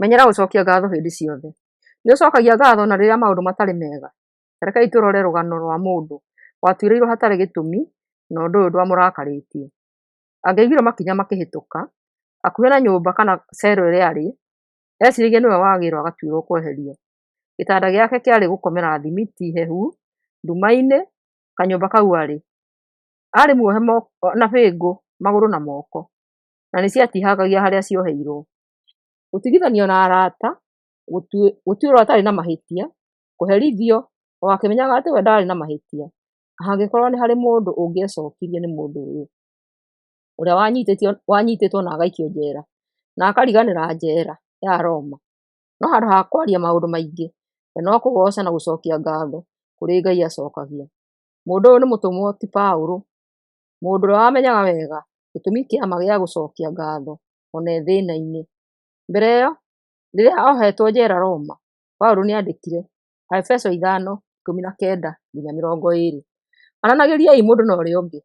Menyera gũcokia ngatho hĩndĩ ciothe. Nĩ ũcokagia ngatho ona rĩrĩa maũndũ matarĩ mega? Rekei tũrore rũgano rwa mũndũ watuĩrĩirwo hatarĩ gĩtũmi na ũndũ ũyũ ndwamũrakarĩtie. Angĩaiguire makinya makĩhĩtũka hakuhĩ na nyũmba kana cero ĩrĩa arĩ, eciragia nĩwe wagĩrwo agatuĩrwo kweherio. Gĩtanda gĩake kĩarĩ gũkomera thimiti hehu nduma-inĩ kanyũmba kau arĩ. Arĩ muohe na bĩngũ magũrũ na moko na nĩciatihangagia harĩa cioheirwo. Gũtigithanio na arata, gũtuĩrwo atarĩ na mahĩtia, kũherithio o akĩmenyaga atĩ we ndarĩ na mahĩtia. Angĩkorwo nĩ harĩ mũndũ ũngĩecokirie nĩ mũndũ ũyũ, ũrĩa wanyitĩtwo na agaikio njera na akariganĩra njera ya Roma. No handũ ha kwaria maũndũ maingĩ, we no kũgoca na gũcokia ngatho kũrĩ Ngai acokagia. Mũndũ ũyũ nĩ mũtũmwo ti Paũlũ, mũndũ ũrĩa wamenyaga wega gĩtũmi kĩa ma gĩa gũcokia ngatho ona e thĩna-inĩ. Mbere ĩyo, rĩrĩa ohetwo njera Roma, Paũlũ nĩandĩkire Aefeso 5:19-20, aranagĩriai mũndũ na ũrĩa ũngĩ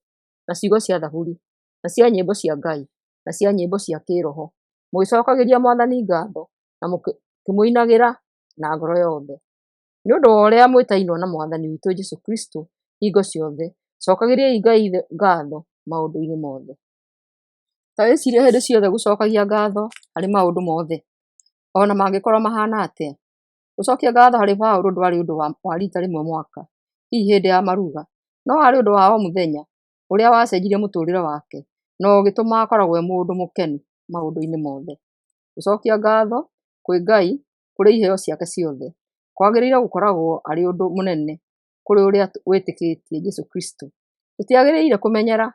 na ciugo cia thaburi na cia nyĩmbo cia Ngai na cia nyĩmbo cia kĩĩroho, mũgĩcokagĩria Mwathani ngatho na mũkĩmũinagĩra na ngoro yothe. Nĩ ũndũ wa ũrĩa mwĩtainwo na Mwathani witũ Jesũ Kristũ hingo ciothe, cokagĩriai Ngai ngatho maũndũ-inĩ mothe. Ta wĩcirie hĩndĩ ciothe gũcokagia ngatho harĩ maũndũ mothe, o na mangĩkorũo mahana atĩa. Gũcokia ngatho harĩ Paũlũ ndwarĩ ũndũ wa rita rĩmwe mwaka, hihi hĩndĩ ya maruga, no warĩ ũndũ wa o mũthenya ũrĩa wacenjirie mũtũũrĩre wake na ũgĩtũma akoragwo e mũndũ mũkenu maũndũ-inĩ mothe. Gũcokia ngatho kwĩ Ngai kũrĩ iheo ciake ciothe kwagĩrĩire gũkoragwo arĩ ũndũ mũnene kũrĩ ũrĩa wĩtĩkĩtie Jesũ Kristo. Tũtiagĩrĩire kũmenyera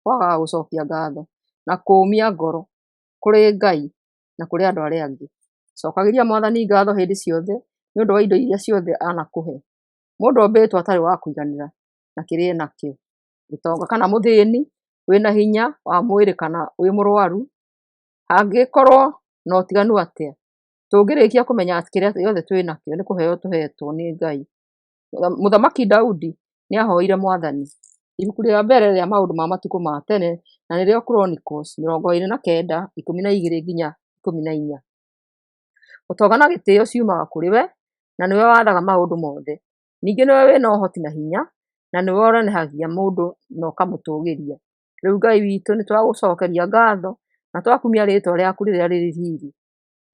kwagaga gũcokia ngatho na kũũmia ngoro kũrĩ Ngai na kũrĩ andũ arĩa angĩ. Cokagĩria Mwathani ngatho hĩndĩ ciothe nĩ ũndũ wa indo iria ciothe anakũhe. Mũndũ ombĩtwo atarĩ wa kũiganĩra na kĩrĩa enakĩo, gĩtonga kana mũthĩni, wĩna hinya wa mwĩrĩ kana wĩ mũrwaru, hangĩkorwo na ũtiganu atĩa, tũngĩrĩkia kũmenya atĩ kĩrĩa gĩothe twĩnakĩo nĩ kũheo tũhetwo nĩ Ngai. Mũthamaki Daudi nĩ ahoire Mwathani. Ibuku rĩa mbere rĩa maũndũ ma matukũ ma tene na nĩrĩo Chronicles 29:12-14. Ũtonga na gĩtĩo ciumaga kũrĩ we, na nĩwe wathaga maũndũ mothe. Ningĩ nĩwe wĩna ũhoti na hinya, na nĩwe ũnenehagia mũndũ na ũkamũtũũgĩria. Rĩu Ngai witũ nĩ twagũcokeria ngatho na twakumia rĩĩtwa rĩaku rĩrĩa rĩrĩ riri.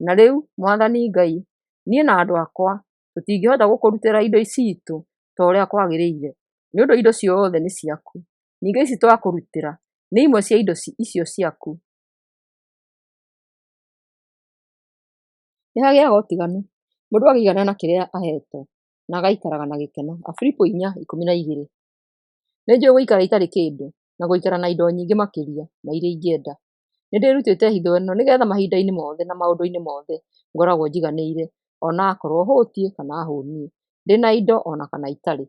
Na rĩu Mwathani Ngai, niĩ na andũ akwa tũtingĩhota gũkũrutĩra indo citũ ta ũrĩa kwagĩrĩire, nĩ ũndũ indo ciothe nĩ ciaku. Ningĩ ici twakũrutĩra nĩ imwe cia indo icio ciaku. Nĩ hagĩaga ũtiganu mũndũ agĩigana na kĩrĩa ahetwo na agaikaraga na gĩkeno. Afilipo 4:12. Nĩ njũĩ gũikara itarĩ kĩndũ na gũikara na indo nyingĩ makĩria ma iria ingĩenda. Nĩ ndĩrutĩte hitho ĩno nĩgetha mahinda-inĩ mothe na maũndũ-inĩ mothe ngoragwo njiganĩire ona akorwo hũtiĩ kana hũniĩ, ndĩna indo ona kana itarĩ.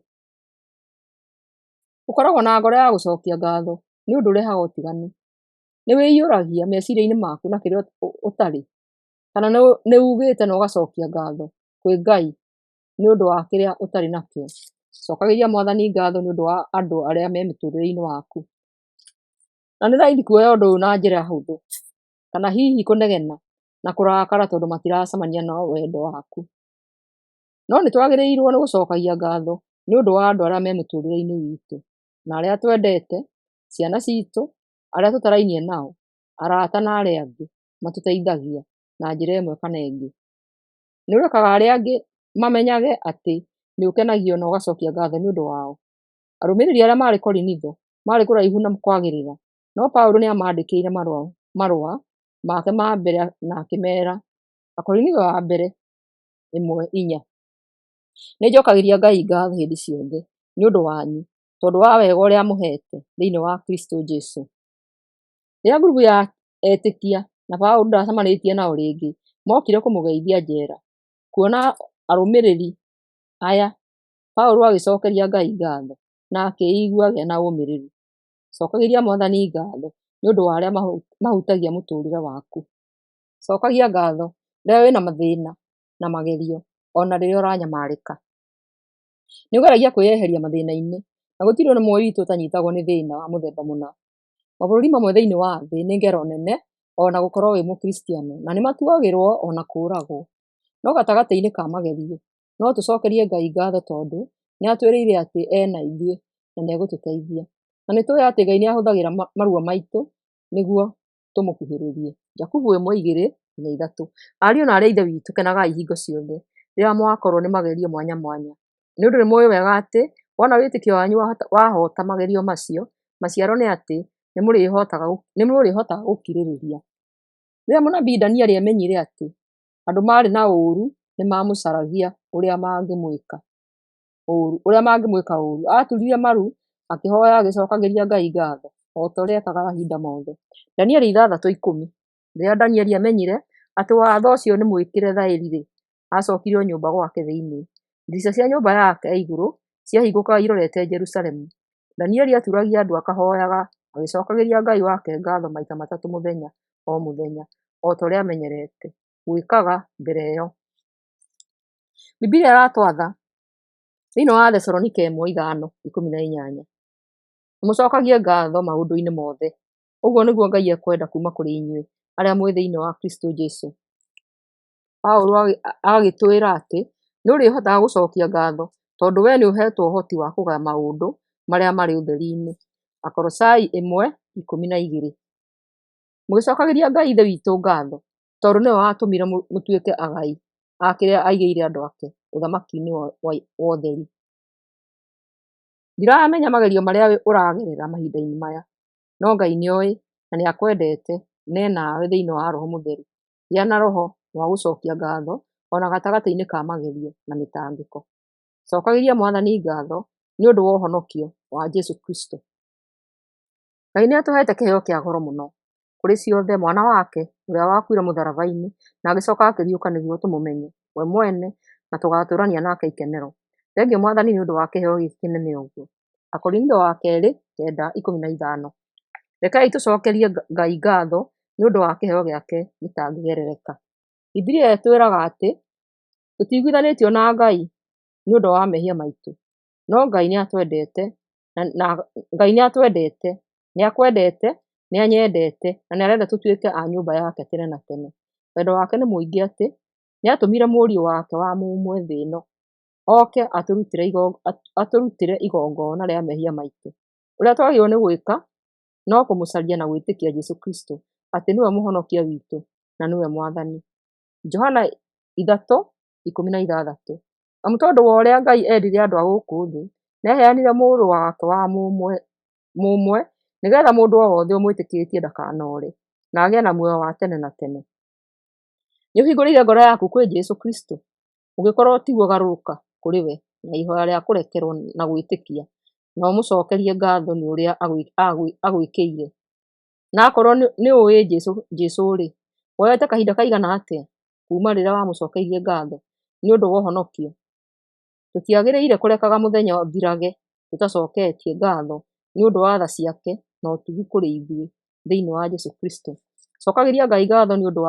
Gũkoragwo na ngoro ya gũcokia ngatho nĩ ũndũ ũrehaga ũtiganu. Nĩ wĩiyũragia meciria-inĩ maku na kĩrĩa ũtarĩ, kana nĩ ugĩte na ũgacokia ngatho kwĩ Ngai nĩ ũndũ wa kĩrĩa ũtarĩ nakĩo. Cokagĩria Mwathani ngatho nĩ ũndũ wa andũ arĩa me mũtũrĩre-inĩ waku. Na nĩ raithi kuoya ũndũ ũyũ na njĩra hũthũ, kana hihi kũnegena na kũrakara tondũ matiracemania na wendo waku. No nĩ twagĩrĩirwo nĩ gũcokagia ngatho nĩ ũndũ wa andũ arĩa me mũtũrĩre-inĩ witũ, na arĩa twendete, ciana citũ, arĩa tũtarainie nao, arata na arĩa angĩ matũteithagia na njĩra ĩmwe kana ĩngĩ. Nĩ ũrekaga arĩa angĩ mamenyage atĩ nĩ ũkenagio na ũgacokia ngatho nĩ ũndũ wao. Arũmĩrĩri arĩa maarĩ Korinitho maarĩ kũraihu na kwagĩrĩra, no Paũlũ nĩ aamandĩkĩire marũa make ma mbere na akĩmeera, Akorinitho wa mbere 1:4. Nĩ njokagĩria Ngai ngatho hĩndĩ ciothe nĩ ũndũ wanyu, tondũ wa wega ũrĩa amũheete thĩinĩ wa Kristũ Jesũ. Rĩrĩa ngurubu ya etĩkia na Paũlũ ndacemanĩtie nao rĩngĩ mokire kũmũgeithia njera, kuona arũmĩrĩri aya, Paũlũ agĩcokeria Ngai ngatho na akĩĩigua agĩa na ũmĩrĩru. Cokagĩria Mwathani ngatho nĩ ũndũ wa arĩa mahutagia mũtũũrĩre waku. Cokagia ngatho rĩrĩa wĩna mathĩna na magerio ona rĩrĩa ũranyamarĩka. Nĩ ũgeragia kwĩyeheria mathĩna-inĩ na gũtirĩ ũmwe witũ ũtanyitagwo nĩ thĩna wa mũthemba mũna. Mabũrũri mamwe thĩinĩ wa thĩ nĩ ngero nene ona gũkorwo wĩ Mũkristiano, na nĩ matuagĩrwo ona kũũragwo. No gatagatĩ-inĩ ka magerio, no tũcokerie Ngai ngatho tondũ nĩ atwĩrĩire atĩ ena ithuĩ na nĩ egũtũteithia. Na nĩ tũĩ atĩ Ngai nĩ ahũthagĩra maruo maitũ nĩguo tũmũkuhĩrĩrie. Jakubu 1:2-3. Ariũ na aarĩ a Ithe witũ, kenagai hingo ciothe rĩrĩa mwakorwo nĩ magerio mwanya mwanya, nĩ ũndũ nĩmũũĩ wega atĩ wona wĩtĩkio wanyu wahoota magerio macio, maciaro nĩ atĩ nĩmũrĩhotaga gũkirĩrĩria. Rĩrĩa mũnabii Danieli amenyire atĩ andũ maarĩ na ũũru nĩmamũcaragia ũrĩa mangĩmwĩka ũũru, aaturirie maru akĩhoya agĩcokagĩria Ngai ngatho o ta ũrĩa ekaga mahinda mothe. Danieli 6:10. Rĩrĩa Danieli amenyire atĩ watho ũcio nĩ mwĩkĩre thaĩri-rĩ, acokirio nyũmba gwake thĩinĩ. Ndirica cia nyũmba yake ya igũrũ ciahingũkaga irorete Jerusalemu. Danieli aturagia ndu akahoyaga agĩcokagĩria Ngai wake ngatho maita matatũ mũthenya o mũthenya o ta ũrĩa amenyerete gwĩkaga mbere ĩyo. Bibilia ĩratwatha thĩinĩ wa Thesalonika 1:5:18, mũcokagie ngatho maũndũ-inĩ mothe, ũguo nĩguo Ngai ekwenda kuuma kũrĩ inyuĩ arĩa mwĩ thĩinĩ wa Kristo Jesu. Paulo agagĩtwĩra atĩ nĩ ũrĩhotaga gũcokia ngatho tondũ we nĩ ũheetwo ũhoti wa kũgaya maũndũ marĩa marĩ ũtheri-inĩ. Akolosai 1:12. Mũgĩcokagĩria Ngai Ithe witũ ngatho tondũ nĩwe watũmire mũtuĩke agai a kĩrĩa aigĩire andũ ake ũthamaki-inĩ wa ũtheri. Ndiramenya magerio marĩa ũragerera mahinda-inĩ maya, no Ngai nĩoĩ na nĩakwendete na enawe thĩinĩ wa Roho Mũtheru. Gĩa na roho wa gũcokia ngatho ona gatagatĩ-inĩ ka magerio na mĩtangĩko. Cokagĩria Mwathani ngatho nĩ ũndũ wa ũhonokio wa Jesũ Kristo. Ngai nĩ atũheete kĩheo kĩa goro mũno kũrĩ ciothe, mwana wake ũrĩa wakuire mũtharaba-inĩ na agĩcoka akĩriũka nĩguo tũmũmenye we mwene na tũgatũũrania nake ikenero. Thengiũ Mwathani nĩ ũndũ wa kĩheo gĩkĩ kĩnene ũguo. Akorintho wa kerĩ 9:15. Rekei tũcokerie Ngai ngatho nĩ ũndũ wa kĩheo gĩake gĩtangĩgerereka. Bibilia ĩtwĩraga atĩ tũtiiguithanĩtio na Ngai nĩ ũndũ wa mehia maitũ, no Ngai nĩatwendete, Ngai nĩatwendete, nĩakwendete, nĩanyendete na nĩarenda tũtuĩke a nyũmba yake tene na tene. Wendo wake nĩ mũingĩ atĩ nĩatũmire mũriũ wake wa mũmwe thĩ ĩno oke atũrutĩre igongona rĩa mehia maitũ. Ũrĩa twagĩrĩirwo nĩ gwĩka no kũmũcaria na gwĩtĩkia Jesũ Kristo atĩ nĩwe mũhonokia witũ na nĩwe Mwathani. Johana 3:16. Amu tondũ wa ũrĩa Ngai endire andũ a gũkũ thĩ, nĩaheanire Mũrũ wake wa mũmwe, nĩgeetha mũndũ o wothe ũmwĩtĩkĩtie ndakanoore, na agĩe na muoyo wa tene na tene. Nĩũhingũrĩire ngoro yaku kwĩ Jesũ Kristo? Ũngĩkorwo tiguo, garũrũka kũrĩ we na ihoya rĩa kũrekerwo na gwĩtĩkia, na ũmũcokerie ngatho nĩ ũrĩa agwĩkĩire. Na akorwo nĩũĩ Jesũ-rĩ, woete kahinda kaigana atĩa kuuma rĩrĩa wamũcokeirie ngatho nĩ ũndũ wa ũhonokio? Tũtiagĩrĩire kũrekaga mũthenya ũthirage tũtacoketie ngatho nĩ ũndũ wa tha ciake na ũtugi kũrĩ ithuĩ thĩinĩ wa Jesũ Kristo. Cokagĩria Ngai ngatho nĩ ũndũ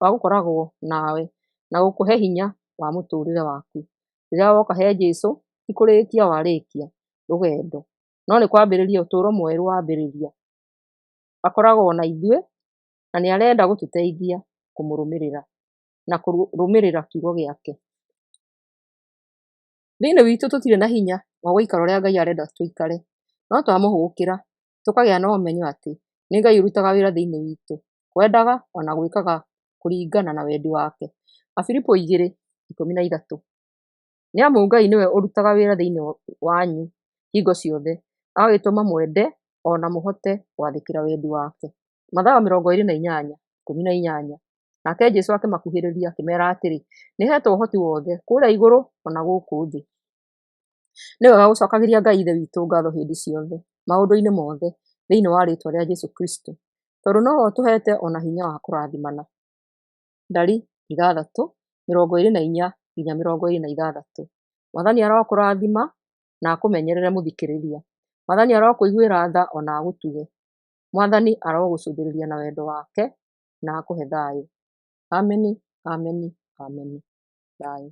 wa gũkoragwo nawe na gũkũhe hinya wa mũtũũrĩre waku. Rĩrĩa woka he Jesũ ti kũrĩkia warĩkia rũgendo, no nĩ kwambĩrĩria ũtũũro mwerũ wambĩrĩria. Akoragwo na ithuĩ na nĩarenda gũtũteithia kũmũrũmĩrĩra na kũrũmĩrĩra kiugo gĩake. Thĩinĩ witũ tũtirĩ na hinya wa gũikara ũrĩa Ngai arenda tũikare, no twamũhũgũkĩra tũkagĩa na ũmenyo atĩ nĩ Ngai ũrutaga wĩra thĩinĩ witũ, kwendaga ona gwĩkaga kũringana na wendi wake. Afilipo 2:13. Nĩ amu Ngai nĩwe ũrutaga wĩra thĩinĩ wanyu hingo ciothe, agagĩtũma mwende o na mũhote gwathĩkĩra wendi wake. Mathayo 28:18. Nake Jesũ akĩmakuhĩrĩria akĩmeera atĩrĩ, nĩheetwo ũhoti wothe kũrĩa igũrũ o na gũkũ thĩ. Nĩ wega gũcokagĩria Ngai Ithe witũ ngatho hĩndĩ ciothe maũndũ-inĩ mothe thĩinĩ wa rĩĩtwa rĩa Jesũ Kristo, tondũ nowe ũtũheete o na hinya wa kũrathimana. Ndari 6:24-26. Mwathani arokũrathima na akũmenyerere mũthikĩrĩria. Mwathani arokũiguĩra tha o na agũtuge. Mwathani arogũcũthĩrĩria na wendo wake na akũhe thayũ. Ameni, ameni, ameni. Thayũ.